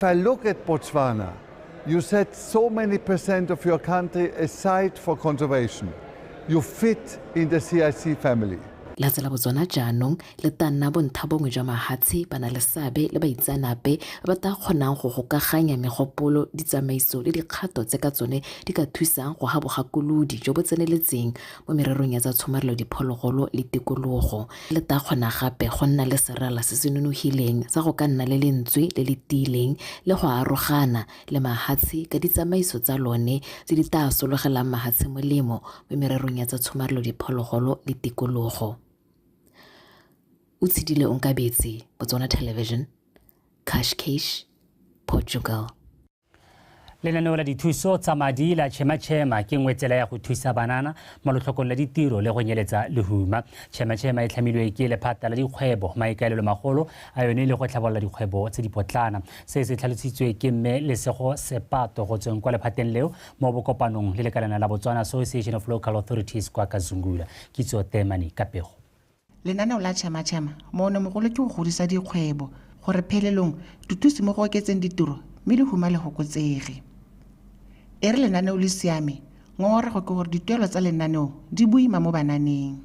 If I look at Botswana, you set so many percent of your country aside for conservation. You fit in the CIC family. Lehatshe la Botswana jaanong le tla nna bontlhabongwe jwa mahatshe, bana-le-seabe le baitseanape ba ba tla kgonang go gokaganya megopolo, ditsamaiso le dikgato tse ka tsone di ka thusang go ga bogakolodi jo bo tseneletseng mo mererong ya tsa tshomarelo diphologolo le tikologo. Le tla kgona gape go nna le serala se se nonogileng sa go ka nna le lentswe le le tiileng le go arogana le mahatshe ka ditsamaiso tsa lone tse di tla sologelang mahatshe molemo mo mererong ya tsa tshomarelo diphologolo le tikologo. O tshedile Onkabetse, Botswana Television, Cascais, Portugal. Lenaneo la dithuso tsa madi la Chema Chema ke nngwe tsela ya go thusa banana mo lotlhokong la ditiro le go nyeletsa lehuma. Chema Chema e tlhamilwe ke lephata la dikgwebo, maikaelelo magolo a yone le go tlhabolola dikgwebo tse dipotlana. Se se tlhalositswe ke mme Lesego Sepato go tsweng kwa lephateng leo mo bokopanong le lekalana la Botswana Association of Local Authorities kwa Kazungula. Kitso Temane ka pego. Lenaneo la Chema Chema moono-mogolo ke go godisa dikgwebo gore phelelong di thuse mo go oketseng ditiro mme lehuma le fokotsege. E re lenaneo le siame, ngongorego ke gore dituelo tsa lenaneo di boima mo bananeng.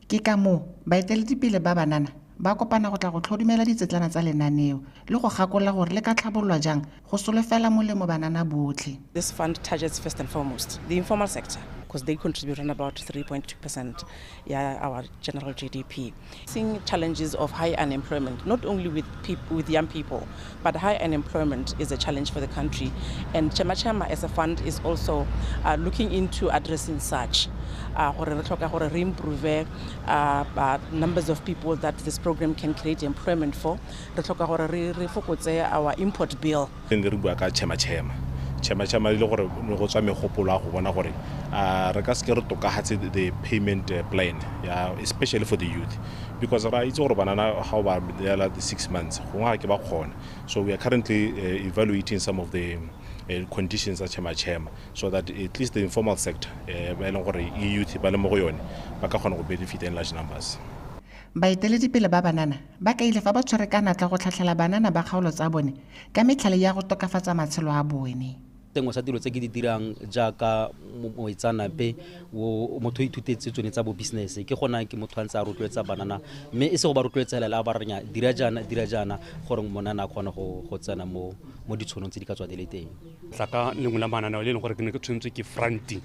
Ke ka moo baeteledipele ba banana ba kopana go tla go tlhodumela ditsetlana tsa lenaneo le go gakolola gore le ka tlhabololwa jang go solofela molemo banana botlhe. This fund targets first and foremost the informal sector because they contribute around about 3.2% our general GDP. Seeing challenges of high unemployment, not only with with young people, but high unemployment is a challenge for the country. And Chema Chema as a fund is also looking into addressing such. Gore re tlhoka gore re improve numbers of people that this program can create employment for. Re tlhoka gore re fokotse our import bill. Ne re bua ka Chema Chema. Chema Chema e le gore ne go tswa megopolo a go bona gore re ka seke re tokagatse the payment plan ya, especially for the youth, because ra itse gore banana ga o ba neela the 6 months, gongwe ga ke ba kgona. So we are currently evaluating some of the conditions tsa Chema Chema so that at least the informal sector ba e leng gore e youth ba le mo go yone ba ka kgona go benefit in large numbers. Baeteledipele ba banana ba kaile fa ba tshwere ka natla go tlhatlhela banana ba kgaolo tsa bone ka metlhale ya go tokafatsa matshelo a bone. Sengwe sa dilo tse ke di dirang jaaka moitseanape, motho o ithutetse tsone tsa bo business, ke gona ke motho a ntse a rotloetsa banana, mme e se go ba rotloetsa hela, a ba renya dira jaana, dira jaana, gore monana a kgone go tsena mo ditšhonong tse di ka tswa di le teng. Tla ka lengwe la mananeo le e leng gore ke ne ke tshwanetswe ke fronting,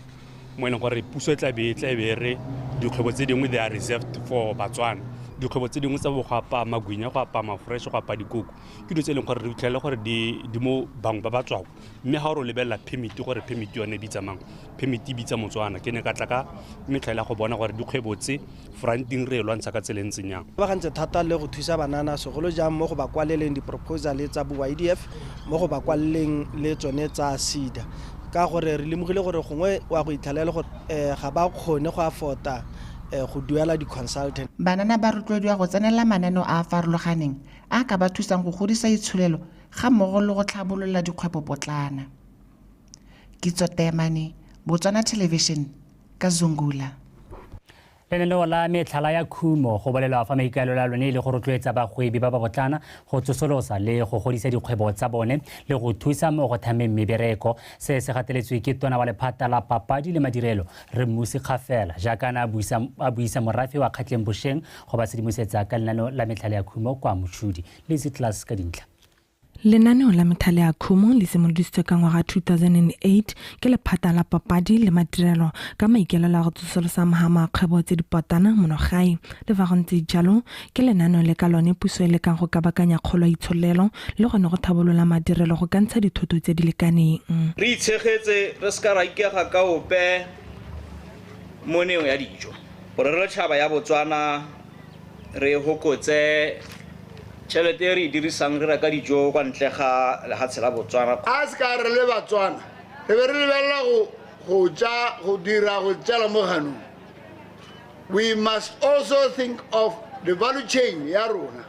mo e leng gore puso e tla be e re dikgwebo tse dingwe they are reserved for Batswana. Dikgwebo tse dingwe tsa bo go apaya magwinya, go apaya mafresh, go apaya dikoko, ke dilo tse e leng gore re fitlhelele gore di mo bangwe ba ba tswako, mme ga o re o lebelela permit, gore permit yone e bitsa mang, permit e bitsa Motswana. Ke ne ka tla ka metlhela go bona gore dikgwebo tse fronting re e lwantsha ka tsela e ntseng yang. Ba gantse thata le go thusa banana, segolo jang mo go ba kwaleleng di-proposal tsa bo YDF, mo go ba kwaleleng le tsone tsa SEDA, ka gore re lemogile gore gongwe wa go itlhelela gore ga ba kgone go afforda go duela di-consultant. Banana ba rotloediwa go tsenela mananeo a a farologaneng a ka ba thusang go godisa itsholelo ga mmogo le go tlhabolola dikgwebopotlana. Kitso Temane, Botswana Television, Kazungula. Lenaneo la metlhala ya khumo go bolelwa fa maikaelelo a lone e le go rotloetsa bagwebi ba ba botlana go tsosolosa le go godisa dikgwebo tsa bone le go thusa mo go thameng mebereko. Se se gateletswe ke tona wa lephata la papadi le madirelo, re Mmusi Kgafela, jaaka a a buisa morafe wa Kgatleng bošeng go ba sedimosetsa ka lenaneo la metlhala ya khumo kwa Mochudi. Le class ka dintlha. Lenaneo la methale ya khumo le simolodisitswe ka ngwaga 2008 ke lephata la papadi le madirelo ka maikaelelo a go tsosolosa mahama a kgwebo tse dipotana mono gae. Le fa go ntse jalo, ke lenaneo le ka lone puso e lekang go kabakanya kgolo ya itsholelo le gone go thabolola madirelo go ka ntsha dithoto tse di lekaneng. Re itshegetse, re se ka ra ikega ka ope mo neong ya dijo, gore re le tšhaba ya Botswana re hokotse tšhelete e re e dirisang re reka dijo kwa ntle ga lehatshe la Botswana. A se ka re le Batswana re be re lebelela go ja, go dira go jala mo ganong. We must also think of the value chain ya rona,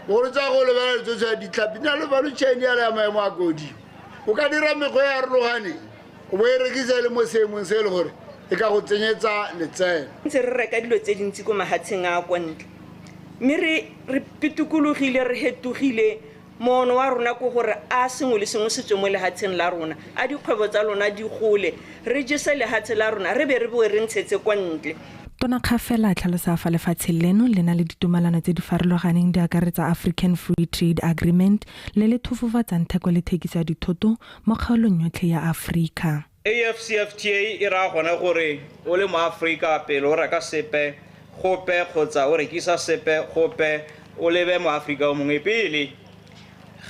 gore tsa go lebelela ditso tsa ditlhapi di na le value chain ya le ya maemo a kodimo. O ka dira mekgwa e arologaneng, o bo e rekisa le mo seemong se e le gore e ka go tsenyetsa letseno. Ntse re reka dilo tse dintsi ko mahatsheng a kwa ntle, mme re pitokologile, re hetogile. Moono wa rona ke gore a sengwe le sengwe se tswe mo lehatsheng la rona, a dikgwebo tsa lona di gole, re jese lehatshe la rona, re be re boe re ntshetse kwa ntle. Tona Kgafela a tlhalosa fa lefatshe leno le na le ditumalano tse di farologaneng di akaretsa African Free Trade Agreement le le thofofatsang theko le thekiso ya dithoto mo kgaolong yotlhe ya Afrika. AfCFTA e raya gone gore o le moAforika pele o reka sepe gope kgotsa o rekisa sepe gope o lebe moAforika o mongwe pele.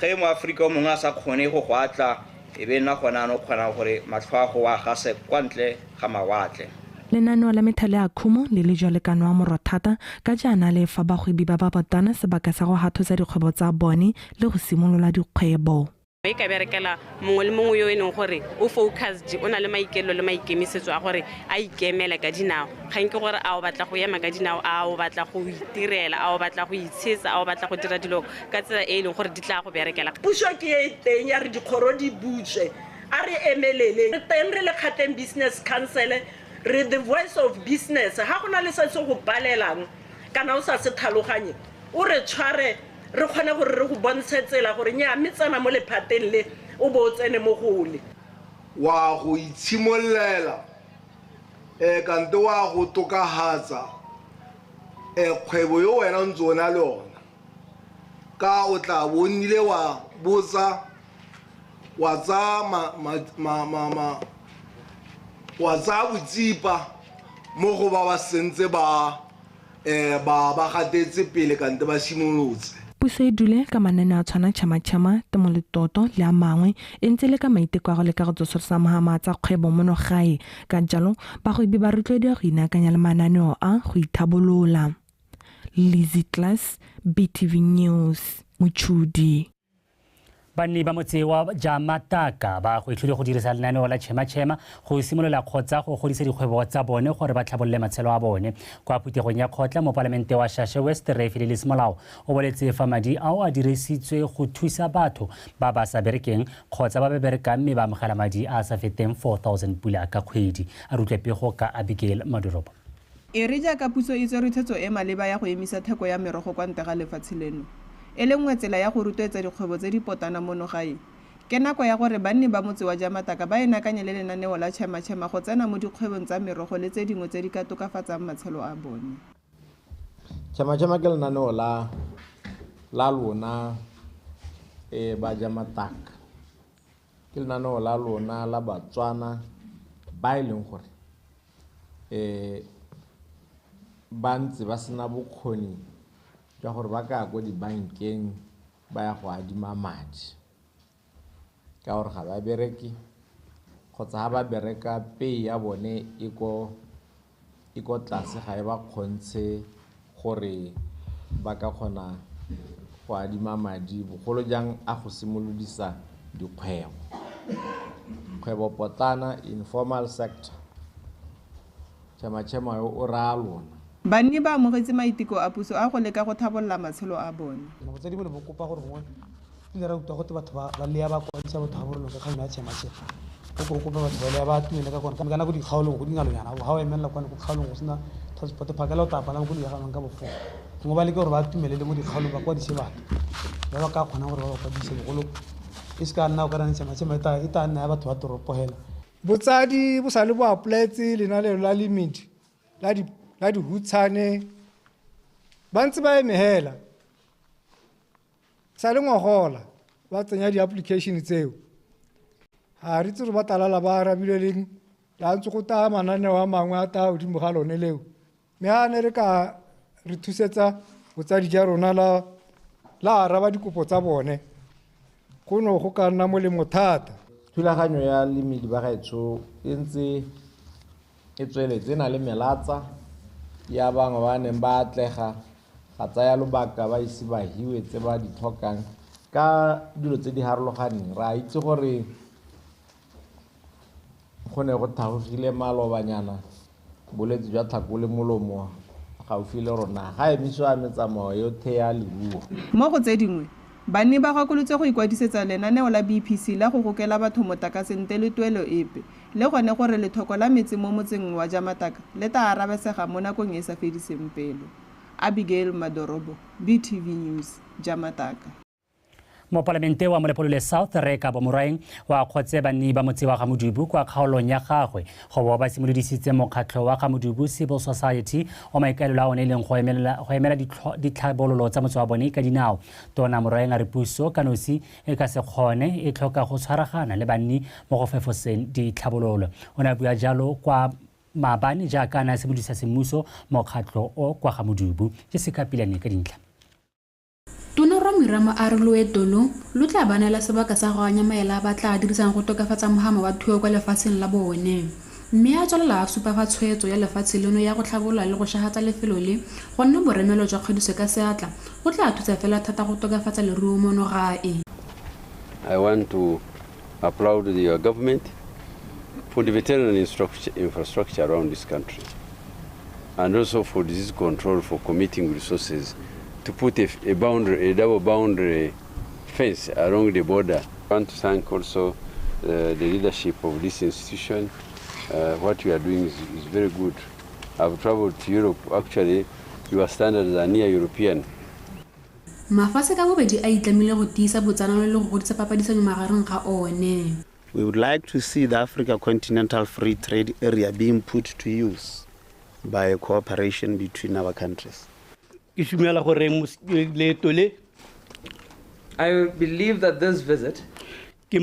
Ge moAforika o mongwe a sa kgone go go atla, e be nna gone a no kgonang gore matlho a go a gase kwa ntle ga mawatle. Lenaneo la methale ya khumo le le jwa lekano wa moro thata ka jaana le fa bagwebi ba ba botana sebaka sa go hathosa dikgwebo tsa bone le go simolola dikgwebo. E ka berekela mongwe le mongwe yo e leng gore o focused, o na le maikelo le maikemisetso a gore a ikemele ka dinao. Ga nke gore a o batla go ema ka dinao, a o batla go itirela, a o batla go itshetsa, a o batla go dira dilo ka tsela e e leng gore di tla go berekela. Puso ke e teng ya re dikgoro di butswe, a re emelele. Re teng re le Kgatleng Business Council, re the voice of business. Ha go na le se se go palelang kana o sa se tlhaloganye, o re tshware re kgone gore re go bontshe tsela gore nnyaa, mme tsena mo lephateng le o bo o tsene mo go le. Wa go itshimollela, kante wa go tokafatsa, kgwebo yo wena o ntse o na le yona, ka o tla bo o nnile wa botsa, wa tsaya wa tsaya botsipa mo go ba ba sentse ba ba gatetse pele kante ba simolotse. Puso e dule ka mananeo a tshwana Chema Chema, Temo Letoto le a mangwe e ntse le ka maiteko a go leka go tsosolosa mohama tsa kgwebo mono gae. Ka jalo bagwebi ba rotloediwa go inaakanya le mananeo a go ithabolola. Lizzy Class, BTV News, Mochudi. Banni ba motse wa Jamataka ba gwetlhile go dirisa lenaneo la Chema Chema go simolola kgotsa go godisa dikgwebo tsa bone gore ba tlhabolole matshelo a bone. Kwa phuthegong ya kgotla mo palamente wa Shashe West, Rre Fidelis Molao o boletse fa madi ao a dirisitswe go thusa batho ba ba sa berekeng kgotsa ba ba berekang mme ba amogela madi a a sa feteng 4000 pula ka kgwedi. A rutlwe pego ka Abigail Madoropo. E re jaaka puso e tsere tshwetso e maleba ya go emisa theko ya merogo kwa ntle ga lefatshe leno, e le nngwe tsela ya go rotloetsa dikgwebo tse di potana mono gae, ke nako ya gore banni ba motse wa Jamataka ba inaakanye le lenaneo la Chema Chema go tsena mo dikgwebong tsa merogo le tse dingwe tse di ka tokafatsang matshelo a bone. Chema Chema ke lenaneo la lona ba Jamataka, ke lenaneo la lona la Batswana ba e leng gore ba ntse ba sena bokgoni jwa gore ba ka ya ko dibankeng ba ya go adima madi ka gore ga ba bereke kgotsa ga ba bereka pay ya bone e ko tlase, ga e ba kgontshe gore ba ka kgona go adima madi, bogolo jang a go simolodisa dikgwebo. Kgwebo potlana, informal sector, Chema Chema yo o raya lona. Banni ba amogetse maiteko a puso a go leka go tlhabolola matshelo a bone. Nako tse dingwe le bo kopa gore gongwe pele re utlwa gote batho ba lea ba kwadisa batho ga bo rona ka kgang ya Chema Chema. O ko kopa batho ba lea ba atumele ka kone ka nako dikgaolong go dingalonyana ga o emelela kwane ko kgaolong go sena transport phakela o tla palama koloi ya gago ka bofo. Gongwe ba leke gore ba atumele le mo dikgaolong ba kwadise batho ba ba ka kgonang gore ba ba kwadise, bogolo e se ka nna o ka reng Chema Chema e tla nna ya batho ba toropo hela. Botsadi bo sale bo applyetse lenaneo la limit la dihutshane, ba ntse ba eme hela sa le ngogola ba tsenya di-application tseo. Ga re itse gore ba talala ba arabile leng, la ntse go taya mananeo a mangwe a taya godimo ga lone leo. Mme ga ne re ka re thusetsa botsadi ja rona la araba dikopo tsa bone, go ne go ka nna molemo thata. Thulaganyo ya limit ba gaetsho e ntse e tsweletse, e na le melatsa ya bangwe ba neng ba atlega ga tsaya lobaka ba ise ba hiwe tse ba di tlhokang ka dilo tse di harologaneng. Re a itse gore go ne go thagogile malobanyana bolwetse jwa tlhako le molomo gaufi le rona, ga emisiwa metsamao yotlhe ya leruo. Mo go tse dingwe, banni ba gakolotse go ikwadisetsa lenaneo la BPC la go gokela batho motlakase ntle le tuelo epe, le gone gore lethoko la metsi mo motseng wa Jamataka le tla arabesega mo nakong e sa fediseng pelo. Abigail Madorobo, BTV News, Jamataka. Mopalamente wa Molepolole South Rre Kabo Morwaeng wa kgotse banni ba motse wa Gamodubu kwa kgaolong ya gagwe go bo ba simolodisitse mokgatlho wa Gamodubu Civil Society o maikaelelo a one e leng go emela ditlhabololo tsa motse wa bone ka dinao. Tona Morwaeng a re puso ka nosi e ka se kgone, e tlhoka go tshwaragana le banni mo go fefoseng ditlhabololo. O ne a bua jalo kwa maabane jaaka a ne a simolodisa semmuso mokgatlho o kwa Gamodubu. Jessica Pilane ka dintlha. Tona Rwamirama a re loeto lo lo tla ba neela sebaka sa go anya maele a ba tla dirisang go tokafatsa mohama wa thuo kwa lefatsheng la bone. Mme a tswelela a supa fa tshwetso ya lefatshe leno ya go tlhabolola le go shagatsa lefelo le go nna boremelo jwa kgwediso ka seatla go tla thusa fela thata go tokafatsa leruo mono gae. I want to applaud the government for the veterinary infrastructure around this country, and also for disease control, for committing resources to put a boundary, a double boundary fence along the border. I want to thank also the leadership of this institution. What we are doing is very good. I've traveled to Europe. Actually, your standards are near European. Mafatshe ka bobedi a itlamile go tiisa botsalano le go godisa papadisanyo magareng ga one. We would like to see the Africa Continental Free Trade Area being put to use by cooperation between our countries. I believe that this visit is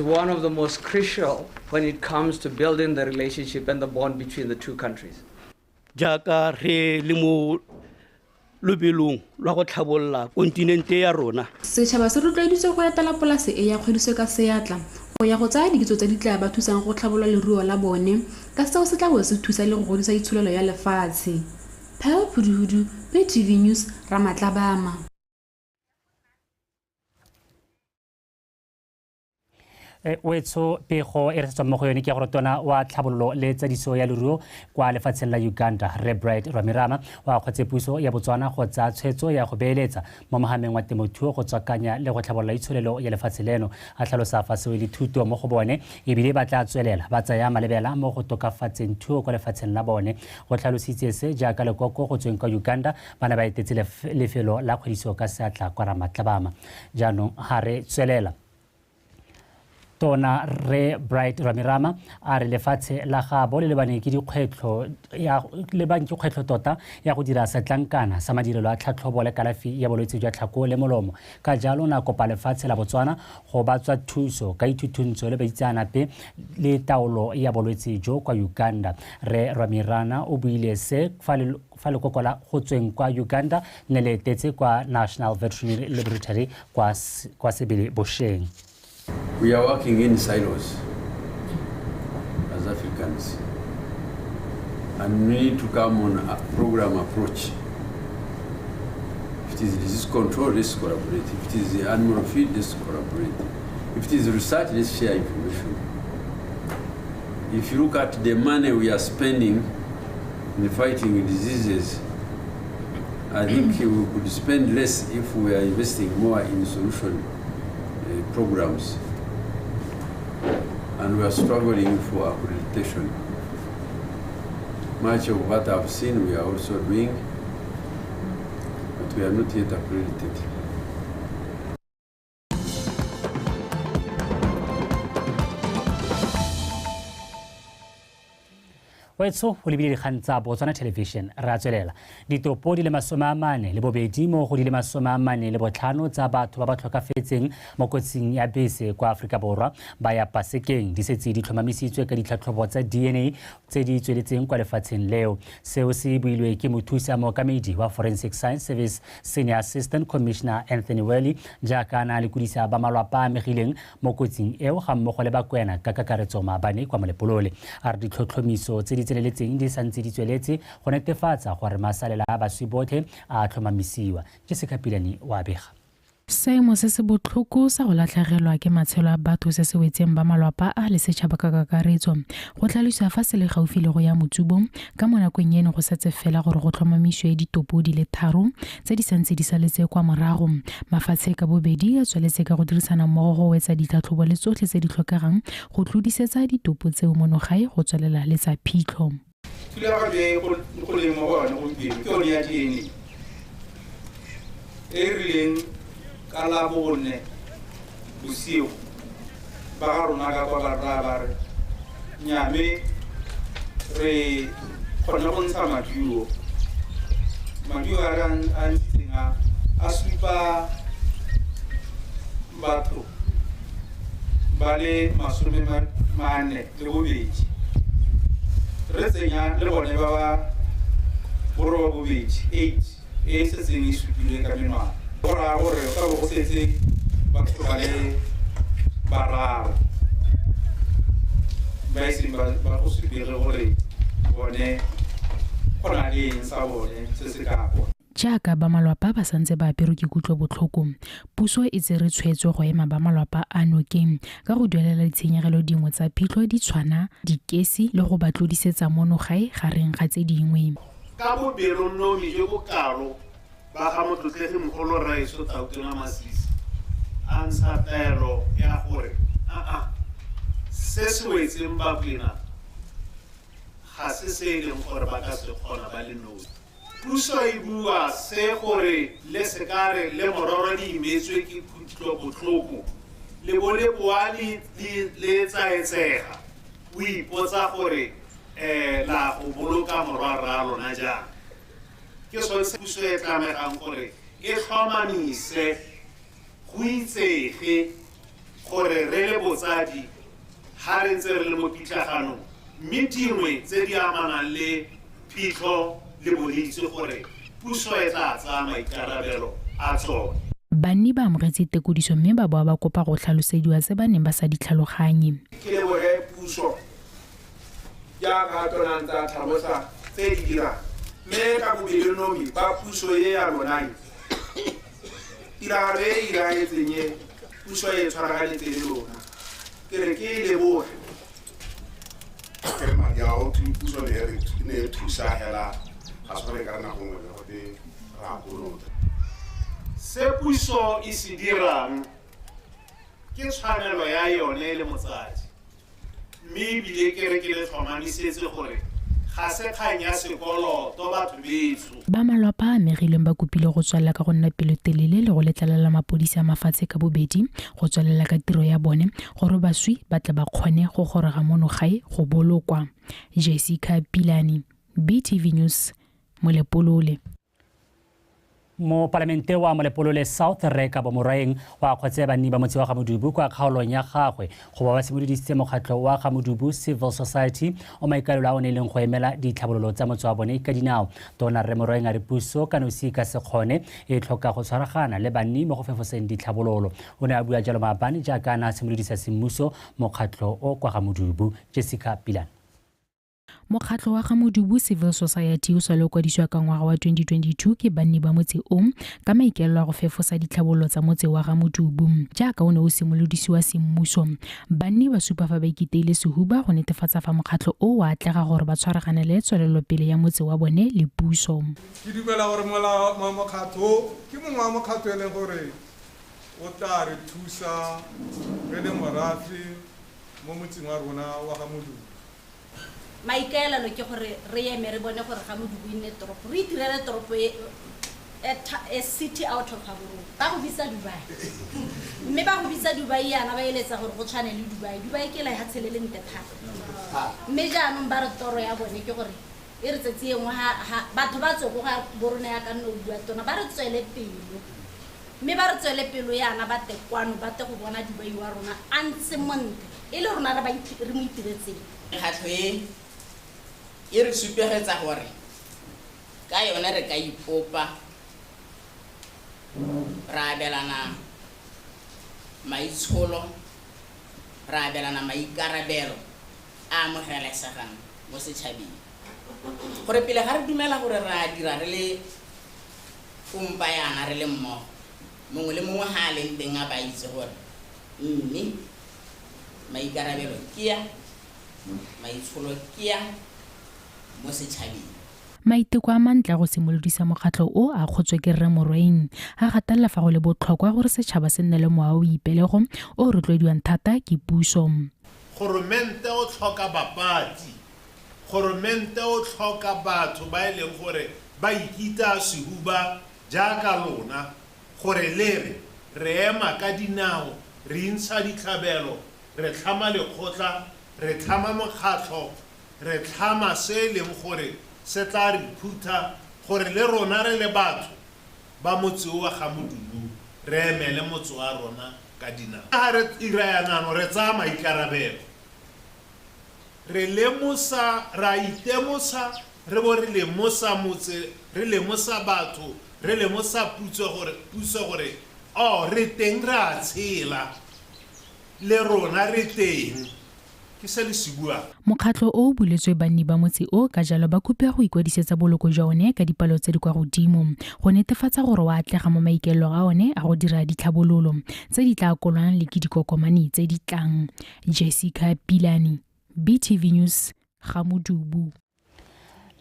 one of the most crucial when it comes to building the relationship and the bond between the two countries. Setšhaba se rotloeditswe go etela polase e ya kgwediso ka seatla go ya go tsaya dikitso tse di tla ba thusang go tlhabolola leruo la bone, ka seo se tla bo se thusa le go godisa itsholelo ya lefatshe. Pearl Phuduhudu, BTV News, Ramatlabama. Wetso pego e re tswang mo go yone ke ya gore tona wa tlhabololo le tsadiso ya leruo kwa lefatsheng la Uganda Rre Bright Rwamirama wa kgotse puso ya Botswana go tsaya tshwetso ya go beeletsa mo mohameng wa temothuo go tswakanya le go tlhabolola itsholelo ya lefatshe leno. A tlhalosa fa seo e le thuto mo go bone ebile ba tla tswelela ba tsaya malebela mo go tokafatseng thuo kwa lefatsheng la bone. Go tlhalositse se jaaka lekoko go tsweng kwa Uganda ba ne ba etetse lefelo la kgwediso ka seatla kwa Ramatlabama. Jaanong ga re tswelela, Tona Rre Bright Rwamirama a re lefatshe la gabo le lebane ke dikgwetlho tota ya go dira setlankana sa madirelo a tlhatlhobo le kalafi ya bolwetse jwa tlhako le molomo. Ka jalo na kopa lefatshe la Botswana go ba tswa thuso ka ithutuntsho le baitseanape le taolo ya bolwetse jo kwa Uganda. Rre Rwamirama o buile se fa lekoko la go tsweng kwa Uganda ne le etetse kwa National Veterinary Laboratory kwa Sebele bosheng. We are working in silos as Africans, and we need to come on a program approach. If it is disease control, let's collaborate. If it is the animal feed, let's collaborate. If it is research, let's share information. If you look at the money we are spending in fighting diseases, I think we could spend less if we are investing more in solution programs, and we are struggling for accreditation. Much of what I've seen we are also doing, but we are not yet accredited. Wetso o lebile dikgang tsa Botswana Television. Re a tswelela. Ditopo di le 42 mo go di le 45 tsa batho ba ba tlhokafetseng mo kotsing ya bese kwa Aforika Borwa ba ya Pasekeng di setse di tlhomamisitswe ka ditlhatlhobo tsa DNA tse di tsweletseng kwa lefatsheng leo. Seo se builwe ke mothusa mookamedi wa Forensic Science Service Senior Assistant Commissioner Anthony Welly jaaka a na lekodisa ba malwapa a amegileng mo kotsing eo ga mmogo le bakwena ka kakaretso maabane kwa Molepolole. A re ditlhotlhomiso tse di tseneletseng di santse di tsweletse go netefatsa gore masalela a baswi botlhe a tlhomamisiwa. Jessica Pilane wa bega. Seemo se se botlhoko sa go latlhegelwa ke matshelo a batho se se wetseng ba malwapa a le setšhaba ka kakaretso go tlhalosiwa fa se le gaufi le go ya motsubong. Ka mo nakong eno go setse fela gore go tlhomamisiwe ditopo di le 3 tse di santse di saletse kwa morago. Mafatshe ka bobedi a tsweletse ka go dirisana mmogo go wetsa ditlhatlhobo le tsotlhe tse di tlhokegang go tlodisetsa ditopo tseo mono gae go tswelela le tsa phitlho. Thulaganyo e go leng mo go yone gompieno ke yone ya DNA e rileng ka la bone bosigo ba ga rona ka kwa ba raya ba re nyame re kgone go ntsha maduo. Maduo a re a ntshitseng a supa batho ba le 48 re tsenya le bone ba ba 88 e setseng e supilwe ka menwana. Go raya gore ka bo go setse batho ba le bararo ba iseng ba go supege gore bone go na le eng sa bone se se ka kwa. Jaaka ba malwapa ba santse ba aperwe ke kutlobotlhoko, puso e tsere tshwetso go ema ba malwapa a nokeng ka go duelela ditshenyegelo dingwe tsa phitlho di tshwana dikesi le go ba tlodisetsa mono gae gareng ga tse dingwe. Ka bopelonomi jo bo kalo ba ga motlotlegi mogolo Rraetsho Tautona Masisi a ntsha taelo ya gore se se wetseng Bakwena ga se se e leng gore ba ka se kgona ba le nosi. Puso e bua se gore le sekare le mororo di imetswe ke kutlobotlhoko le bo le boa le tsaetsega o ipotsa gore la go boloka morwarra lona jang. Ke sone se puso e tlamegang gore e tlhomamise go itsege gore re le botsadi ga re ntse re le mo pitlaganong mme dingwe tse di amanang le phitlho le bolitse gore puso e tla tsaya maikarabelo a tsone. Banni ba amogetse tekodiso mme ba boa ba kopa go tlhalosediwa tse ba neng ba sa di tlhaloganye. Ke leboge puso jaaka tona ntse a tlhalosa tse di dirang mme ka bopelonomi ba puso e ya lona e tiragalo e e iragetseng e puso e tshwaraganetse le lona ke re ke e leboge. Ke re madi ao puso ne e thusa hela ga se gore ka nako nngwe gote ra kolota. Se puso e se dirang ke tshwanelo ya yone le motsadi mme ebile ke re ke le tlhomamisetse gore ga se kgang ya sekoloto batho betsho. Ba malwapa a amegileng ba kopile go tswelela ka go nna pelotelele le go letlelela mapodisi a mafatshe ka bobedi go tswelela ka tiro ya bone gore baswi ba tle ba kgone go goroga mono gae go bolokwa. Jessica Pilani, BTV News, Molepolole. Mo palamente wa Molepolole South Rre Kabo Morwaeng wa kgotse banni ba motse wa Gamodubu kwa kgaolong ya gagwe go ba ba simolodisitse mokgatlho wa Gamodubu Civil Society o maikaelelo a one e leng go emela ditlhabololo tsa motse wa bone ka dinao. Tona Rre Morwaeng a re puso ka nosi ka se kgone e tlhoka go tshwaragana le banni mo go fefoseng ditlhabololo. O ne a bua jalo maabane jaaka a ne a simolodisa semmuso mokgatlho o kwa Gamodubu. Jessica Pilane. Mokgatlho wa Gamodubu Civil Society o sale o kwadisiwa ka ngwaga wa 2022 ke banni ba motse o ka maikaelelo a go fefosa ditlhabololo tsa motse wa Gamodubu jaaka o ne o simolodisiwa semmuso. Banni ba supa fa ba ikiteile sehuba go netefatsa fa mokgatlho o o atlega gore ba tshwaraganele tswelelopele ya motse wa bone le puso. Ke dumela gore mokgatlho ke mongwe wa mokgatlho e leng gore o tla re thusa re le morafe mo motseng wa rona wa Gamodubu. Maikaelelo ke gore re eme re bone gore Gamodubu e nne toropo, re itirele toropo e city out of Gaborone. Ba go bitsa Dubai mme ba go bitsa Dubai yana ba eletsa gore go tshwane le Dubai. Dubai ke lehatshe le le ntle thata mme jaanong ba re toro ya bone ke gore e re tsatsi e nngwe batho ba tswe go ga borona ya ka nne o bua tona ba re tswele pelo mme ba re tswele pelo yana ba te kwano ba te go bona Dubai wa rona a ntse montle e le rona re mo itiretseng. Mekgatlho e e re supegetsa gore ka yone re ka ipopa ra abelana maitsholo ra abelana maikarabelo a amogelesegang mo setšhabeng gore pele ga re dumela gore re a dira re le kompa yana re le mmogo mongwe le mongwe ga a leng teng a ba itse gore mme maikarabelo ke ya maitsholo ke ya mo setšhabeng. Maiteko a mantle a go simolodisa mokgatlho o a kgotswe ke Rre Morwaeng a gatelela fa go le botlhokwa gore setšhaba se nne le mowa o ipelego o rotloediwang thata ke puso. Goromente o tlhoka bapatsi, Goromente o tlhoka batho ba e leng gore ba ikita sehuba jaaka lona gore le re re ema ka dinao, re intsha ditlhabelo, re tlhama lekgotla, re tlhama mokgatlho, re tlhama se e leng gore se tla re phutha gore le rona re le batho ba motse o wa ga Modubu re emele motse wa rona ka dinao. Ga re ira yanano re tsaya maikarabelo, re lemosa, ra itemosa, re bo re lemosa motse, re lemosa batho, re lemosa puso gore o re teng, re a tshela le rona re teng. Ke se le se buang. Mokgatlho o o buletswe banni ba motse o, ka jalo ba kopiwa go ikwadisetsa boloko jwa one ka dipalo tse di kwa godimo go netefatsa gore o atlega mo maikaelelong a one a go dira ditlhabololo tse di tla kolwang le ke dikokomane tse di tlang. Jessica Pilane, BTV News, Gamodubu.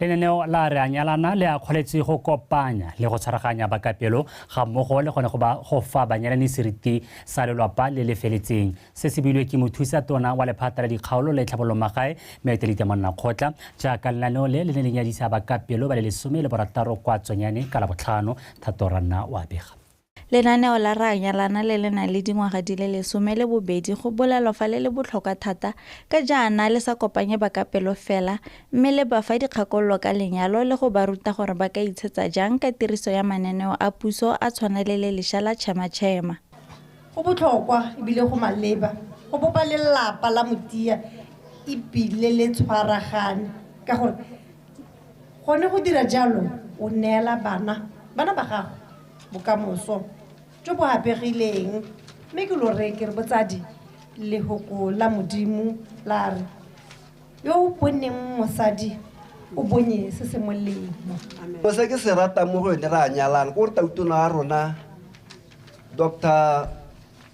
Lenaneo la Re a Nyalana le akgoletswe go kopanya le go tshwaraganya bakapelo ga mmogo le gone go fa banyalani seriti sa lelwapa le le feletseng. Se se builwe ke mothusa tona wa lephata la dikgaolo le tlhabololo magae Moeteledi Monnakgotla jaaka lenaneo le le ne le nyadisa bakapelo ba le 16 kwa Tsonyane ka Labotlhano. Thato Ranna wa bega. Lenaneo la Re a Nyalana le le nang le dingwaga di le 12 go bolelwa fa le le botlhokwa thata ka jaana le sa kopanye bakapelo fela, mme le ba fa dikgakololo ka lenyalo le go ba ruta gore ba ka itshetsa jang ka tiriso ya mananeo a puso a tshwana le le lešwa la Chema Chema. Go botlhokwa ebile go maleba go bopa lelapa la motia ebile le tshwaragane, ka gore gone go dira jalo o neela bana ba gago bokamoso jo bo apegileng. Mme ke lo re ke re botsadi, lehoko la Modimo la re yo o boneng mosadi o bonye se se molemo. Se ke se ratang mo go yone Re a Nyalana ke gore tautona wa rona Dr.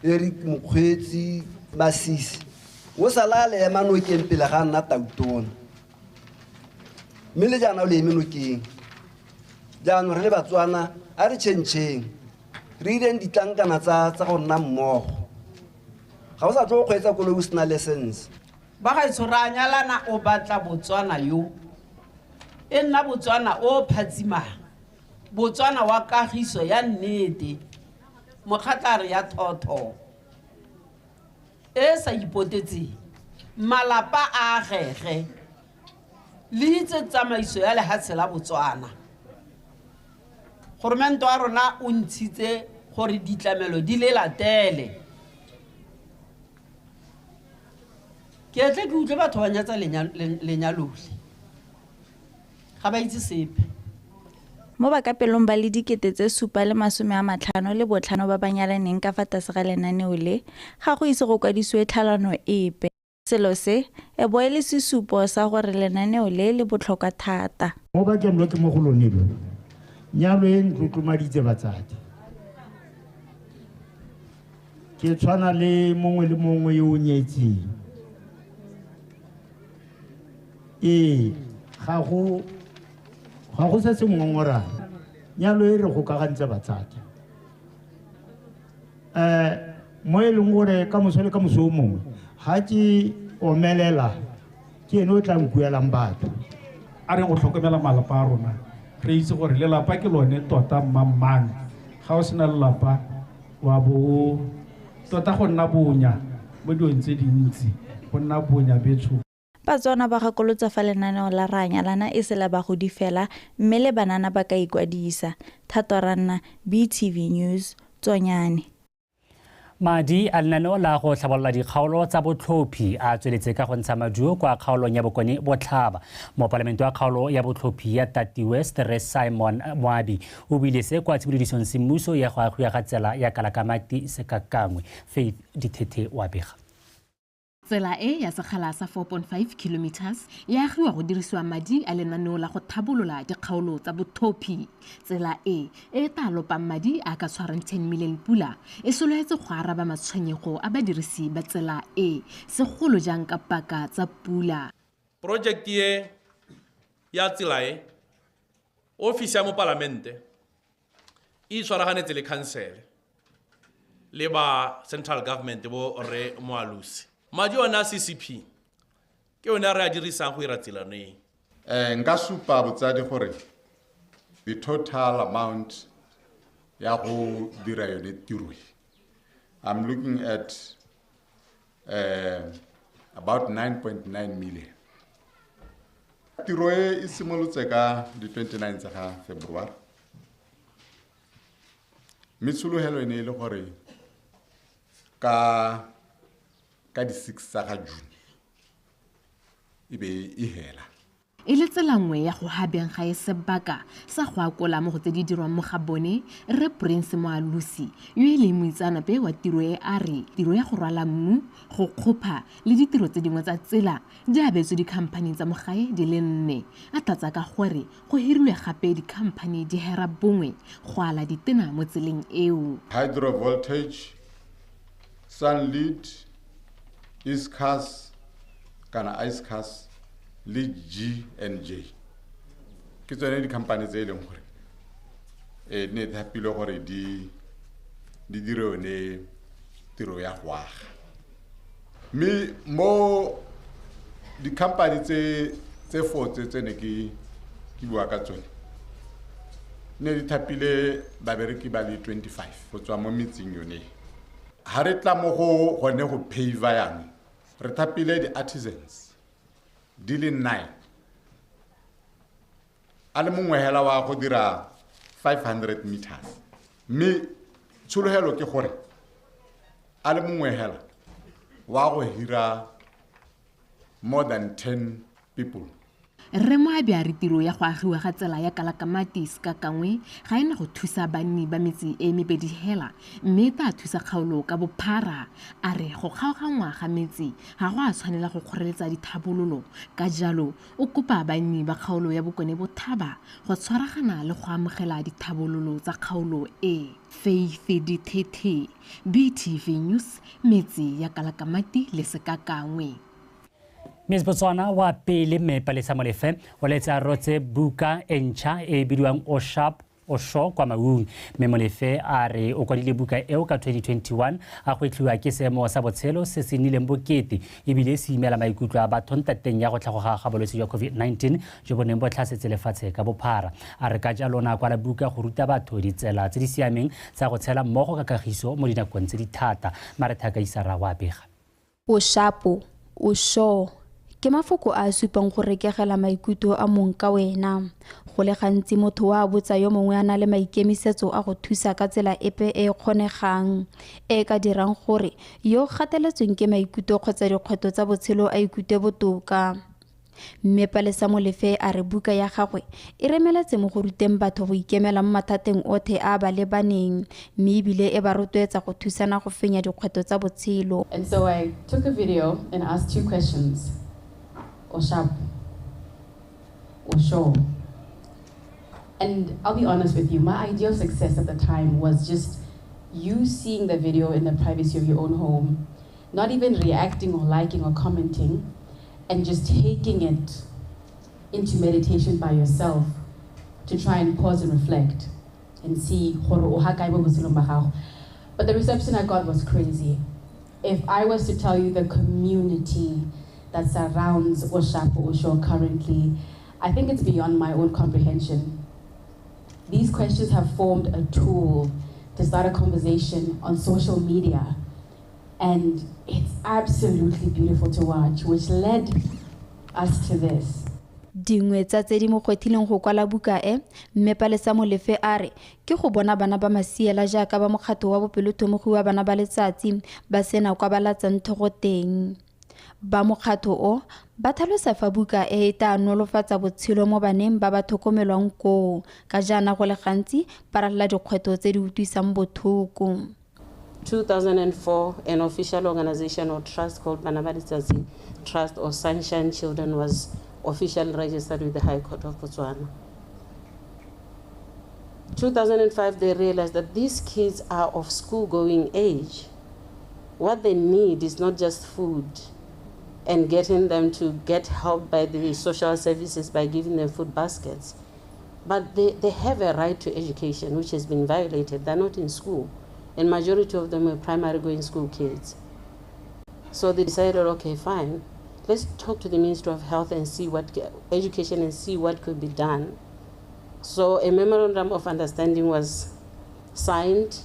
Eric Mokgweetsi Masisi o sala a le ema nokeng pele ga nna tautona, mme le jaana o le eme nokeng. Jaanong re le Batswana a re tšhentšheng, re ireng ditlankana tsa go nna mmogo. Ga o sa tlo go kgweetsa koloi o sena license. Ba gaetsho, Re a Nyalana o batla Botswana yo e nna Botswana o phatsimang, Botswana wa kagiso ya nnete, mokgatlare ya thotho e sa ipotetseng, malapa a agege le itse tsamaiso ya lehatshe la Botswana. Goromente wa rona o ntshitse gore ditlamelo di le latele. Ke tle ke utlwe batho ba nyatsa lenyalole, ga ba itse sepe. Mo bakapelong ba le 7,055 ba ba nyalaneng ka fa tlase ga lenaneo le, ga go ise go kwadisiwe tlhalano epe. Selo se e bo e le sesupo sa gore lenaneo le le botlhokwa thata. Mo bakeng lo ke mo go lone lo, nyalo e ntlotlomaditse batsadi. Ke tshwana le mongwe le mongwe yo o nyetseng. Ee, ga go se se ngongorang. Nyalo e re gokagantse batsadi. Mo e leng gore ka moso le ka moso o mongwe ga ke omelela ke ene o tla nkuelang batho. A re go tlhokomela malapa a rona, re itse gore lelapa ke lone tota mmang. Ga o sena lelapa wa bo tota go nna bonya mo dilong tse dintsi, go nna bonya betsho. Batswana ba gakolotsa fa lenaneo la Re a Nyalana e se la bagodi fela, mme le banana ba ka ikwadisa. Thato Ranna, BTV News, Tsonyane. Madi a lenaneo la go tlhabolola dikgaolo tsa botlhophi a tsweletse ka go ntsha maduo kwa kgaolong ya Bokone Botlhaba. Mopalamente wa kgaolo ya botlhophi ya Tati West, Rre Simon Moabi, o buile se kwa tshimolodisong semmuso ya go agiwa ga tsela ya Kalakamati Sekakangwe. Faith Dithethe wa bega. Tsela e ya sekgala sa 4.5 kilometers e agiwa go dirisiwa madi a lenaneo la go tlhabolola dikgaolo tsa botlhophi. Tsela e e tla lopang madi a ka tshwarang 10 million pula e solofetse go araba matshwenyego a badirisi ba tsela e, segolo jang ka paka tsa pula. Project e ya tsela e, ofisi ya mopalamente e tshwaraganetse le council le ba central government bo re Moalusi. Madi ona CCP ke yone a re a dirisang go ira tsela ne. Nka supa botsadi gore the total amount ya go dira yone tiro e, I'm looking at about 9.9 million. Tiro e e simolotse ka di-29 tsa ga February, mme tshologelo e ne e le gore ka di-6 tsa ga June e be e hela. E le tsela nngwe ya go habeng ga e sebaka sa go akola mo go tse di dirwang mo ga bone. Rre Prince Moalosi, yo e leng moitseanape wa tiro e, a re tiro ya go rwala mmu, go kgopha le ditiro tse dingwe tsa tsela di abetswe dikhamphani tsa mo gae di le 4, a tlatsa ka gore go hirilwe gape dikhamphani di hera bongwe go ala ditena mo tseleng eo. Hydro Voltage, Sunlead, Iscas kana Icecas le G and J ke tsone di-company tse e leng gore ne thapilwe gore di dire yone tiro ya go aga. Mme mo di-company tse four tse ne ke bua ka tsone, ne di thapile babereki ba le 25 go tswa mo metseng yone. Ha re tla mo go gone go pave yanong, re thapile di-artisans di le 9, a le mongwe hela wa go dira 500 meters, mme tshologelo ke gore a le mongwe hela wa go hira more than 10 people. Rre Moabi a re tiro ya go agiwa ga tsela ya Kalakamati Sekakangwe ga ena go thusa banni ba metse e mebedi hela, mme e tla thusa kgaolo ka bophara. A re go kgaoganngwa ga metse ga go a tshwanela go kgoreletsa dithabololo, ka jalo o kopa banni ba kgaolo ya Bokone Bothaba go tshwaragana le go amogela dithabololo tsa kgaolo e. Faith Dithethe, BTV News, metse ya Kalakamati le Sekakangwe. Miss Botswana wa pele mme Palesa Molefe o letse a rotse buka e ntšha e bidiwang O Sharp O Sure kwa Maung. Mme Molefe a re o kwadile buka eo ka 2021 a gwetlhiwa ke seemo sa botshelo se se nnileng bokete ebile se imela maikutlo a batho ntateng ya go tlhagoga ga bolwetse jwa COVID-19 jo bo neng bo tlhasetse lefatshe ka bophara. A re ka jalo o ne a kwala buka go ruta batho ditsela tse di siameng tsa go tshela mmogo ka kagiso mo dinakong tse di thata. Maretha Isara wa bega. O shapo, o sure ke mafoko a supang go rekegela maikutlo a mong ka wena. Go le gantsi motho wa botsa yo mongwe a na le maikemisetso a go thusa ka tsela epe e kgonegang e ka dirang gore yo gateletsweng ke maikutlo kgotsa dikgwetlho tsa botshelo a ikute botoka. Mme Palesa Molefe a re buka ya gagwe e remeletse mo go ruteng batho go ikemela mo mathateng otlhe a ba lebaneng, mme ebile e ba rotloetsa go thusana go fenya dikgwetlho tsa botshelo. And so I took a video and asked two questions. O sharp, o sure. And I'll be honest with you, my idea of success at the time was just you seeing the video in the privacy of your own home, not even reacting or liking or commenting, and just taking it into meditation by yourself to try and pause and reflect and see. But the reception I got was crazy. If I was to tell you the community that surrounds Oshapo Osho currently, I think it's beyond my own comprehension. These questions have formed a tool to start a conversation on social media, and it's absolutely beautiful to watch, which led us to this. Dingwe tsa tse di mo gwetlhileng go kwala buka e, mme Palesa Molefe a re ke go bona bana ba masiela jaaka ba mokgatho wa bopelotlhomogi wa bana ba letsatsi ba sena kwa ba latsang thogo teng. Ba mokgatho o ba tlhalosa fa buka e e tla nolofatsa botshelo mo baneng ba ba tlhokomelwang koo, ka jaana go le gantsi ba ralala dikgwetlho tse di utlwisang botlhoko. 2004, an official organization or trust called Bana ba Letsatsi Trust or Sunshine Children was officially registered with the High Court of Botswana. 2005, they realized that these kids are of school-going age. What they need is not just food and getting them to get help by the social services by giving them food baskets, but they have a right to education, which has been violated. They're not in school, and majority of them were primary going school kids. So they decided, okay, fine, Let's talk to the Ministry of Health and see what, Education and see what could be done. So a memorandum of understanding was signed,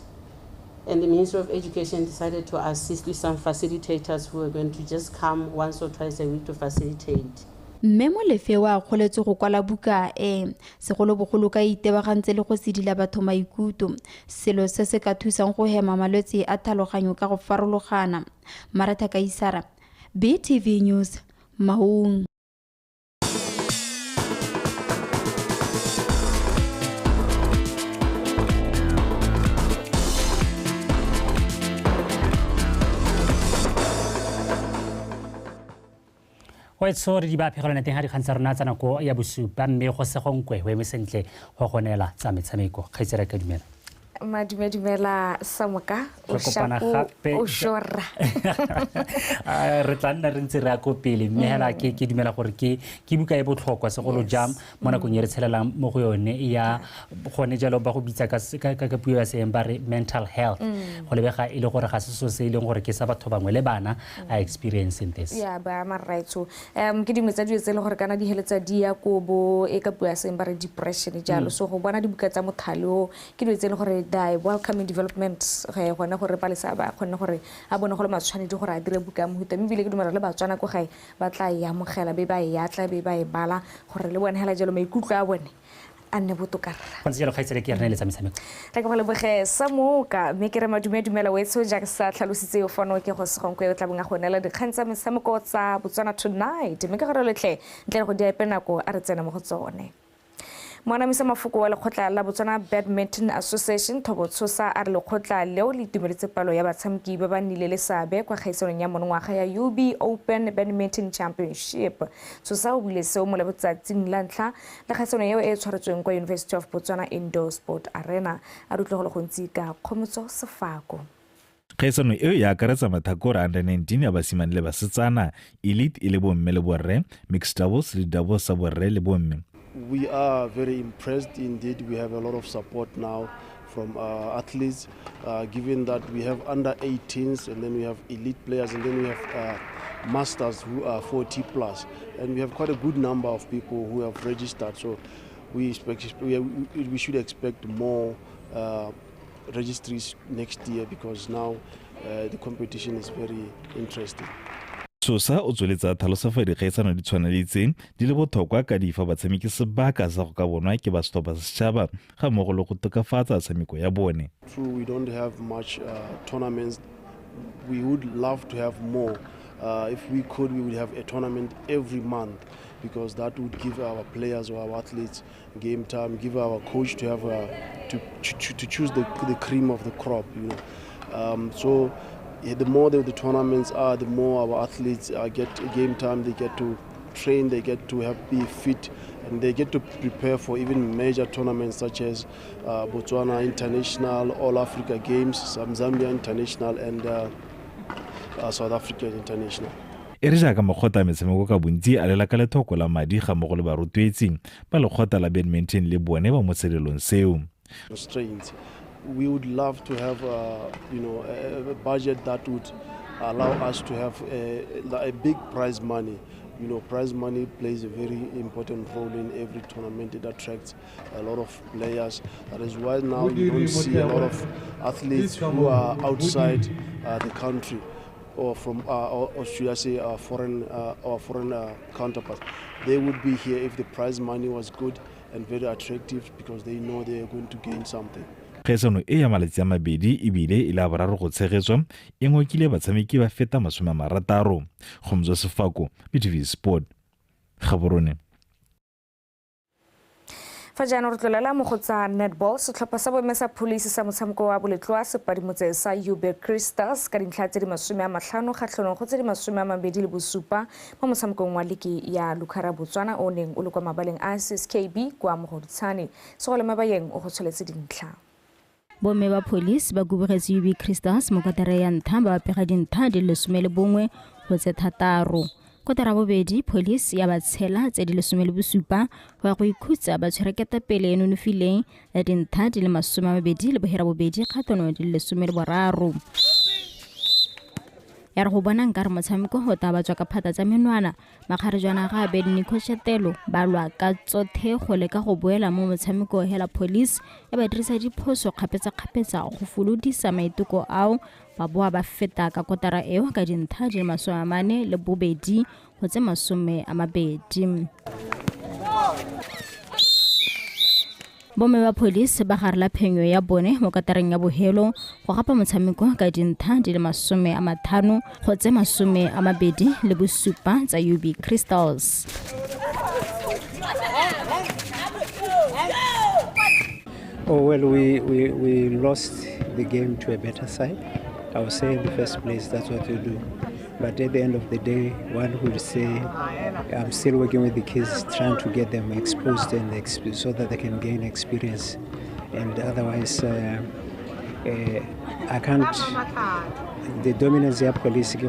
and the Ministry of Education decided to assist with some facilitators who were going to just come once or twice a week to facilitate. Mme Molefe o akgoletswe go kwala buka e segolobogolo ka itebagantse le go sedila batho maikutlo, selo se se ka thusang go hema malwetse a tlhaloganyo ka go farologana. Maratha Kaisara, BTV News, Maung. Go re di ba phegelwana teng ga dikgang tsa rona tsa nako ya bosupa, mme go se gonkwe o eme sentle go gonela tsa metshameko. Kgaitsere ka dumela. Madumedumela Samoka, o shapo o shora. Re tla nna re ntse re ya ko pele, mme hela ke dumela gore ke buka e botlhokwa segolo jang mo nakong e re tshelelang mo go yone ya gone jalo ba go bitsa ka puo ya seeng ba re mental health. Go lebega e le gore ga se so se e leng gore ke sa batho bangwe le bana a experiencing this. Ya ba marraitso. Ke dingwe tsa dilo tse e leng gore kana di heletsa di ya ko bo e ka puo ya seeng ba re depression jalo. So go bona dibuka tsa mothale o ke dilo tse e leng gore di welcoming development gone gore Palesa ba kgonne gore a bone go le matshwanedi gore a dire buka ya mohuta, mme ebile ke dumela le Batswana ko gae ba tla e amogela be ba e atla be ba e bala gore le bone hela jalo maikutlo a bone a nne botoka. Go ntse jalo kgaitsedi ke re neeletsa metshameko. Re ke go leboge Samoka, mme ke re madumedumela wetsho jaaka sa tlhalositse yo fano ke go Segonkwe o tla bong a go neela dikgang tsa metshameko tsa Botswana Tonight, mme ke gore letlhe ntle le go di epe nako a re tsene mo go tsone. Moanamisa mafoko wa lekgotla la Botswana Badminton Association Thobo Tshosa a re lekgotla leo le itumeletse palo ya batshameki ba ba nnile le seabe kwa kgaisanong ya monongwaga ya UB Open Badminton Championship. Tshosa o buile seo mo letsatsing la ntlha la kgaisano eo e tshwaretsweng kwa University of Botswana Indoor Sport Arena. A re utlwe go le gontsi ka Kgomotso Sefako. Kgaisano eo e akaretsa mathakore under 19 ya basimane le basetsana, elite e le bomme le borre, mixed doubles le doubles sa borre le bomme. We are very impressed indeed. We have a lot of support now from athletes, given that we have under 18s and then we have elite players and then we have masters who are 40 plus, and we have quite a good number of people who have registered. So we should expect more registries next year, because now the competition is very interesting. Sosa o tsweletsa tlhalosa fa dikgaisano di tshwaneletse di le botlhokwa ka di fa batshameki sebaka sa go ka bonwa ke ba setlhopha sa setšhaba ga mmogo le go tokafatsa tshameko ya bone. True, we don't have much tournaments. We would love to have more. If we could, we would have a tournament every month, because that would give our players or our athletes game time, give our coach to have to choose the cream of the crop, you know. So the more the tournaments are, the more our athletes get game time, they get to train, they get to be fit, and they get to prepare for even major tournaments such as Botswana International, All Africa Games, some Zambia International, and South Africa International. E re jaaka makgotla a metshameko ka bontsi a lela ka lethoko la madi ga mmogo le barotloetsi ba lekgotla la badminton le bone ba mo tshelelong seo. Constraints. We would love to have a budget that would allow us to have a big prize money. You know, prize money plays a very important role in every tournament. It attracts a lot of players. That is why now you don't see a lot of athletes who are outside the country, or from, or should I say, our foreign counterparts. They would be here if the prize money was good and very attractive, because they know they are going to gain something. Kgaisano e ya malatsi a mabedi ebile e le a boraro go tshegetswa e ngokile batshameki ba feta 60. Kgomotso Sefako, BTV Sport, Gaborone. Fa jaanong re tlolela mo go tsa netball, setlhopha sa bomme sa police sa motshameko wa boletloa sepadimotse sa UB Crystals ka dintlha tse di 50 kgatlhanong go tse di 27 mo motshamekong wa liki ya Lukhara Botswana o neng o le kwa mabaleng a SSKB kwa Mogoditshane. Segole Mabayeng o go tsholetse dintlha. Bomme ba police ba kubogetse UB Crystals mo kotara ya ntlha ba pega dintlha di le 11 go tse 6. Kotara bobedi police ya ba tshela tse di 17 go ya go ikhutsa ba tshwere ketapele e nonofileng ya dintlha di le 28 kgatlhanong di le 13. Ya re go bona nkare motshameko go tla ba tswa ka phata tsa menwana, makgarejwana ga Abednico Shetelo ba lwa ka tsothe go leka go boela mo motshameko hela Police e ba dirisa diphoso kgapetsa-kgapetsa go folodisa maiteko ao, ba boa ba feta ka kotara eo ka dintlha di le 42 go tse 20. Bomme ba Police ba garela phenyo ya bone mo katareng ya bohelo go gapa motshameko ka dintlha di le 50 go tse 27 tsa UB Crystals. Oh, well, we lost the game to a better side. I would say in the first place, that's what you do. But at the end of the day, one would say, I'm still working with the kids, trying to get them exposed and so that they can gain experience. And otherwise, I can't. The dominance of Police, they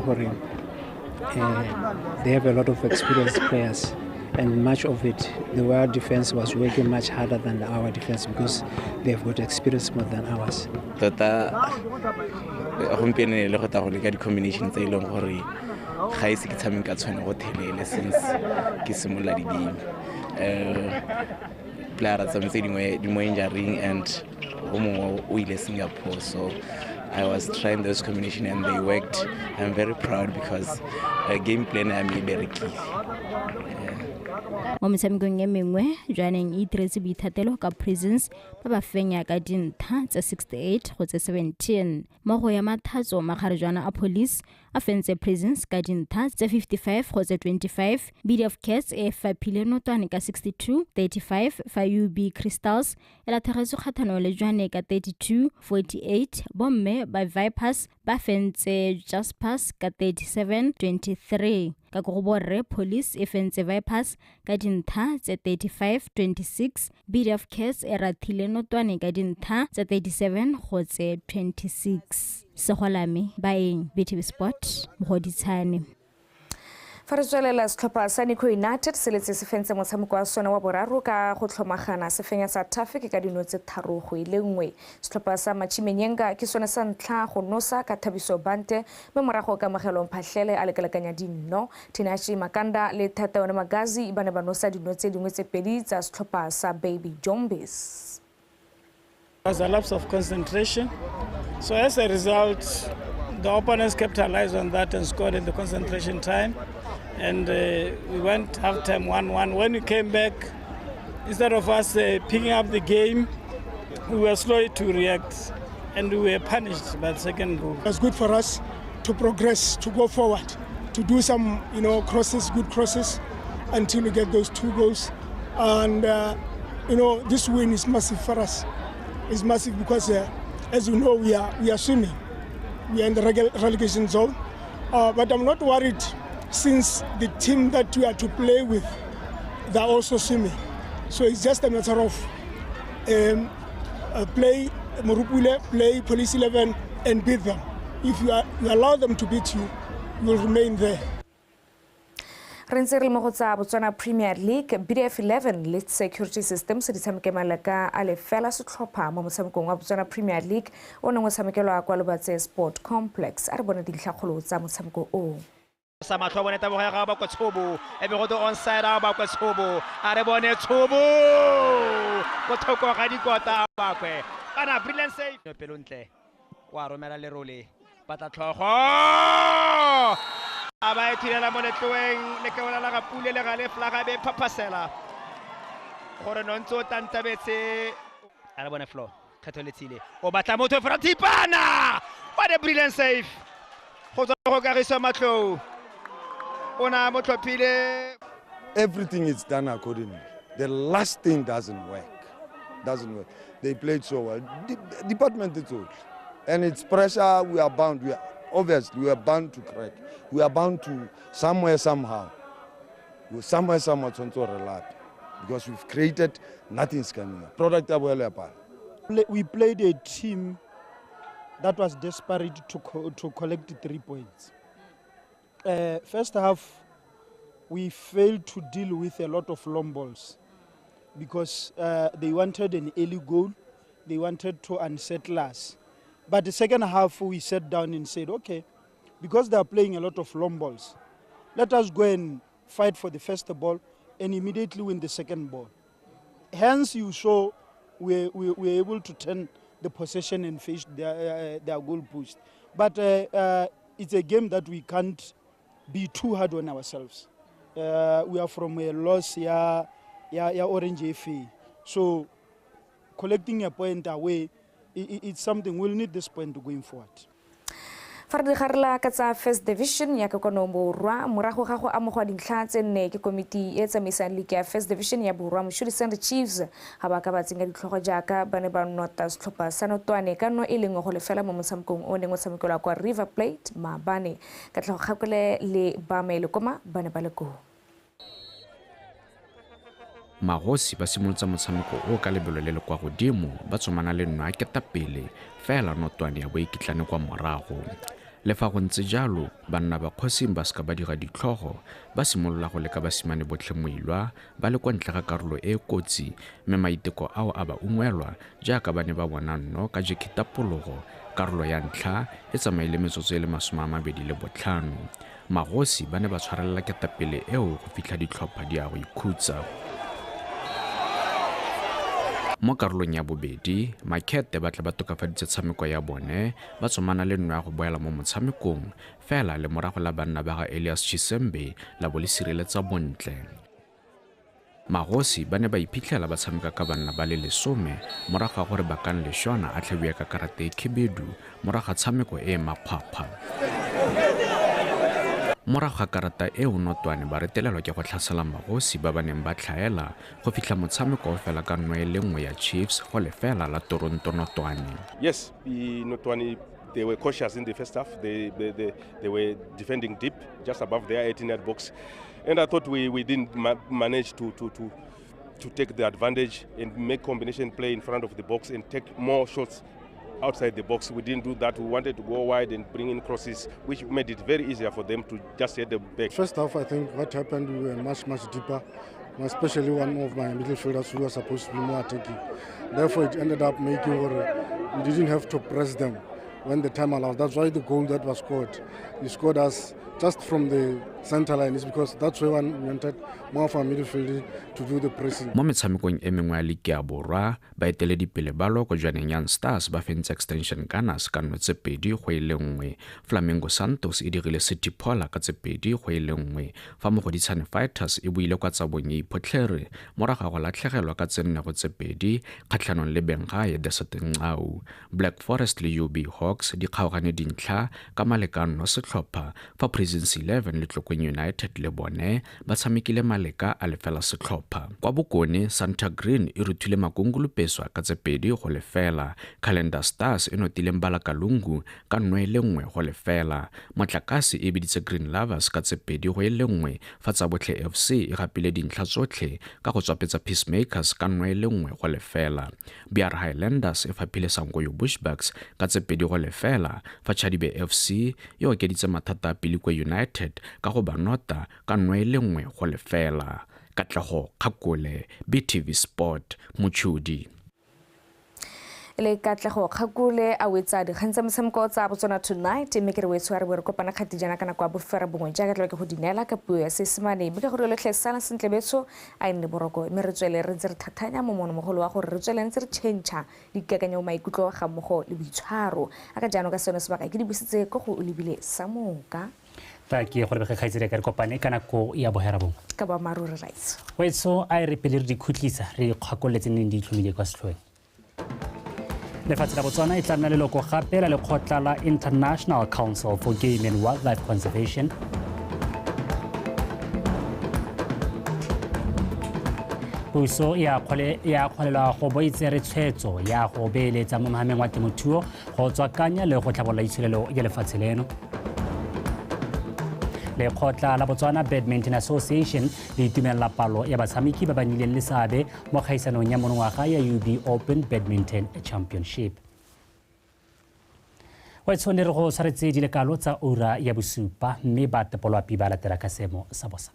have a lot of experienced players. And much of it, the defense was working much harder than our defense because they've got experience more than ours. Tota gompieno le go tla go leka di-combination tse e leng gore ga ise ke tshameka ka tshwane go thelele since ke simolola di-game. Player tsa me tse dingwe di mo injuring and o mongwe o ile Singapore, so I was trying those combination and they worked. I'm very proud because game plan ya me e berekile. Mo metshamekong e mengwe, Jwaneng e itiretse boithatelo ka Prisons ba ba fenya ka dintlha tsa 68 go tse 17. Mo go ya Mathatso, makgarejwana a Police a fentse Prisons ka dintlha tse 55 go tse 25. BDF Cats e faphile Notwane ka 62-35, fa UB Crystals e latlhegetswe kgatlhanong le Jwaneng ka 32-48. Bomme ba Vipers ba fentse Jaspers ka 37-23. Ka go borre, Police e fentse Vipers ka dintlha tse 35-26. BDF Cats e rathile Notwane ka dintlha tse 37 go tse 26. Segolame Baeng, BTV Sport, Mogoditshane. Fa re tswelela, setlhopha sa Nico United se letse se fentse motshameko wa sone wa boraro ka go tlhomagana se fenya sa Traffic ka dino tse 3-1. Setlhopha sa Machimenyenga ke sone sa ntlha go nosa ka Thabiso Bante, mme morago ka Mogelong Phahlele a lekalekanya dinno. Tinashi Makanda le Thataone Magazi ba ne ba nosa dino tse dingwe tse pedi tsa setlhopha sa Baby Jombies. Was a lapse of concentration. So as a result, the opponents capitalized on that and scored in the concentration time. And we went halftime 1-1. When we came back, instead of us picking up the game, we were slow to react and we were punished by the second goal. It was good for us to progress, to go forward, to do some, crosses, good crosses, until we get those two goals. And, this win is massive for us. It's massive because, as you know, we are swimming. We are in the relegation zone. But I'm not worried since the team that we are to play with, they're also swimming. So it's just a matter of play Morupule, play Police 11 and beat them. If you allow them to beat you, you will remain there. Re ntse re le mo go tsa Botswana Premier League, BDF 11 le Security Systems di tshameke maleka a lefela setlhopha mo motshamekong wa Botswana Premier League o neng o tshamekelwa kwa Lobatse Sport Complex. A re bone dintlhakgolo tsa motshameko o. Sa matlho a bone tabogo ya gagwe ba kwa Tshobo, e be go te onside a ba kwa Tshobo, a re bone Tshobo ko thoko ga dikota a bakwe kana brilliant save. Pelontle wa romela lerole, batla tlhogo a ba e thirela mo letloeng le keola la ga Pule le ga le flaga be phaphasela gore no ntse o tantabetse. A re bone floor kgetho letsile o batla motho fra Thipana, what a brilliant save go tswa go Kagiso Matlou. O na mo tlhophile. Everything is done accordingly. The last thing doesn't work. Doesn't work. They played so well. Department is old. And it's pressure, we are bound. We are, obviously, we are bound to crack. We are bound to somewhere, somehow. Somewhere, somehow, because we've created, nothing's coming up. Product. We played a team that was desperate to collect 3 points. First half, we failed to deal with a lot of long balls because they wanted an early goal. They wanted to unsettle us. But the second half, we sat down and said, okay, because they are playing a lot of long balls, let us go and fight for the first ball and immediately win the second ball. Hence, you saw we were able to turn the possession and face their goal post. But it's a game that we can't be too hard on ourselves. We are from a loss, ya Orange FA. So collecting a point away, it's something we'll need this point going forward. Fa re digarela ka tsa First Division ya Kokono Borwa morago ga go amogwa dintlha tse nne ke komiti e tsamaisang league ya First Division ya Borwa Moshudi Sand Chiefs ga ba ka ba tsenya ditlhogo jaaka ba ne ba nota setlhopha sa Notwane ka no e lengwe go lefela mo motshamekong o neng o tshamekelwa kwa River Plate maabane. Katlego Kgakole le Bamaele Koma ba ne ba le koo. Magosi ba simolotsa motshameko o ka lebelo le le kwa godimo ba tsomana le nno a ketapele fela Notwane ya bo ikitlane kwa morago. Le fa go ntse jalo banna ba kgosing ba seka ba dira ditlhogo ba simolola go leka basimane botlhe moilwa ba le kwa ntle ga karolo e kotsi mme maiteko ao a ba ungwelwa jaaka ba ne ba bona nno ka jekitapologo karolo ya ntlha e tsamaile metsotso e le 25. Magosi ba ne ba tshwarelela ketapele eo go fitlha ditlhopha di ya go ikhutsa. Mo karolong ya bobedi, Makete ba tla ba tokafaditse tshameko ya bone ba tsomana le nno ya go boela mo motshamekong fela le morago la banna ba ga Elias Chisembe la bo le sireletsa bontle. Magosi ba ne ba iphitlhela ba tshameka ka banna ba le 10 morago ga gore Bakang Leshona a tlhabiwe ka karate e khibidu morago ga tshameko e makgwakgwa. Morago ga karata eo Notwane ba retelelwa ke go tlhasela Magosi ba ba neng ba tlhaela go fitlha motshameko o fela ka 1-1 ya Chiefs go lefela la Toronto Notwane. Yes, Notwane, they were cautious in the first half. They were defending deep, just above their 18-yard box. And I thought we didn't manage to take the advantage and make combination play in front of the box and take more shots outside the box. We didn't do that. We wanted to go wide and bring in crosses, which made it very easier for them to just hit the back. First half, I think what happened, we were much, much deeper, especially one of my midfielders who was supposed to be more attacking. Therefore, it ended up making we didn't have to press them when the time allowed. That's why the goal that was scored, he scored us just from the center line, is because that's where we wanted more of our midfield to do the pressing. Mo metshamekong e mengwe ya ligi ya Borwa, baeteledipele ba Loko Jwaneng Young Stars ba fentse Extension Gunners ka 2-1. Flamingo Santos e dirile City Pola ka 2-1, fa Mogoditshane Fighters e buile kwa Tsabong e iphotlhere morago ga go latlhegelwa ka 4-2 kgatlhanong le Bengae Desert Nqau. Black Forest le UB Hawks di kgaogane dintlha ka malekano setlhopha, fa Prisons 11 le Tlokwe United le bone ba tshamekile maleka a lefela setlhopha. Kwa Bokone, Santa Green e ruthile Makungulupeswa ka 2-0, Calendar Stars e notile Mbalakalungu ka 1-1, Motlakase e biditse Green Lovers ka 2-1, fa Tsabotlhe FC e gapile dintlha tsotlhe ka go tswapetsa Peacemakers ka 1-1. BR Highlanders e faphile Sankoyo Bushbucks ka 2-0, fa Chadibe FC e okeditse mathata a Pilikwe United ka go ba nota ka 1-1. Katlego Kgakole, BTV Sport, Mochudi. Le Katlego Kgakole a wetsa dikgang tsa motshameko tsa Botswana Tonight, mme ke re wetso a re bo re kopana kgati jaana ka nako ya 9:30 jaaka tla ke go dinela ka puo ya Seesemane. Mme ka gore letlhe sala sentle betso a nne boroko, mme re tswele re ntse re thathanya mo monomogolo wa gore re tswele ntse re change dikakanyo maikutlo ga mmogo le boitshwaro. A ka jaanong ka sone sebaka ke di busitse ko go o lebile Samoka. Tla ke gore bege kgaitsedi ka re kopane ka nako ya 9:30. Ka boammaaruri rights. Wetso a re pele re dikhutlisa re kgakoletse neng di itlhomile kwa setlhoeng. Lefatshe la Botswana e tla nna leloko gape la lekgotla la International Council for Game and Wildlife Conservation. Puso e a kgolelwa go bo e tsere tshwetso ya go beeletsa mo mohameng wa temothuo go tswakanya le go tlhabolola itsholelo ya lefatshe leno. Lekgotla la Botswana Badminton Association le itumelela palo ya batshameki ba ba nnileng le seabe mo kgaisanong ya monongwaga ya UB Open Badminton Championship. Wa tshwane re go tshwaretse dilekalo tsa ura ya 7, mme ba tepolwapi ba latela ka seemo sa bosa.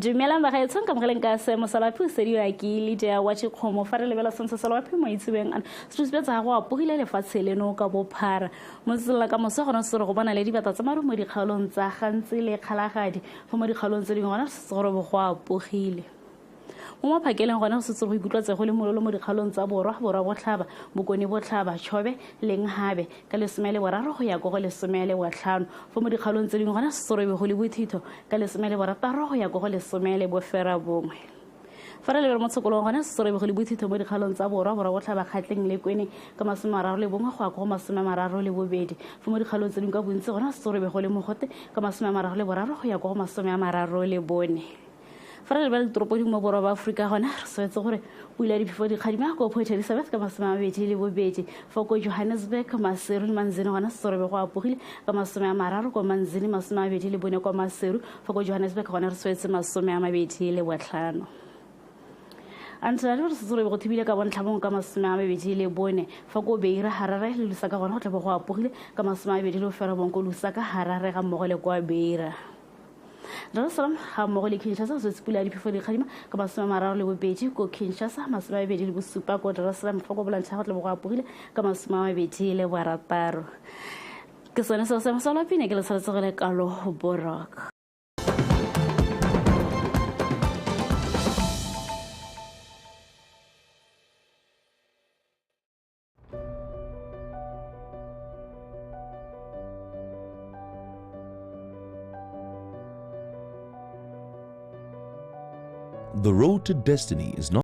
Dumelang bagaetsho, nkamogeleng ka seemo sa loapi o sediwa ke Lydia wa Tshikgomo. Fa re lebela seemo sa loapi mo itsebeng ana, se supetsa go apogile lefatshe leno ka bophara. Mo tsela ka moso gona se re go bona le dibata tsa maru mo dikgaolong tsa Gantsi le Kgalagadi, fa mo dikgaolong tse dingwe gona se gore go apogile. Mo maphakeleng gona go setse go ikutlwatse go le mololo mo dikgaolong tsa Borwa, Borwa Botlhaba, Bokone Botlhaba, Chobe le Nghabe ka 13 go ya ko go 15. Fa mo dikgaolong tse dingwe gona se setse go le bothitho ka 16 go ya ko go 19. Fa re lebela mo tshokolong gona se setse go le bothitho mo dikgaolong tsa Borwa, Borwa Botlhaba, Kgatleng le Kweneng ka 31 go ya ko go 32. Fa mo dikgaolong tse dingwe ka bontsi gona se setse go le mogote ka 33 go ya ko go 34. Fa re lebela ditoropo dingwe mo Borwa ba Aforika gona re swetse gore pula diphefo di kgadima ko Port Elizabeth ka 22, fa ko Johannesburg, Maseru le Manzini gona se setse go apogile ka 30 ko Manzini, 24 kwa Maseru, fa ko Johannesburg gona re swetse 25. Antsala re setse go thibile ka bontlhabongwe ka 24, fa ko Beira, Harare le Lusaka gona go tla bo go apogile ka 29 ko Lusaka, Harare ga mmogo le kwa Beira. Dar es Salaam ga mmogo le Kinshasa se pula diphefo di kgadima ka 32 ko Kinshasa, 27 ko Dar es Salaam, fa ko Bolantsha go tla bo go apogile ka 26. Ke sone seo se mo pine ke le saletse go le kalo borok. The road to destiny is not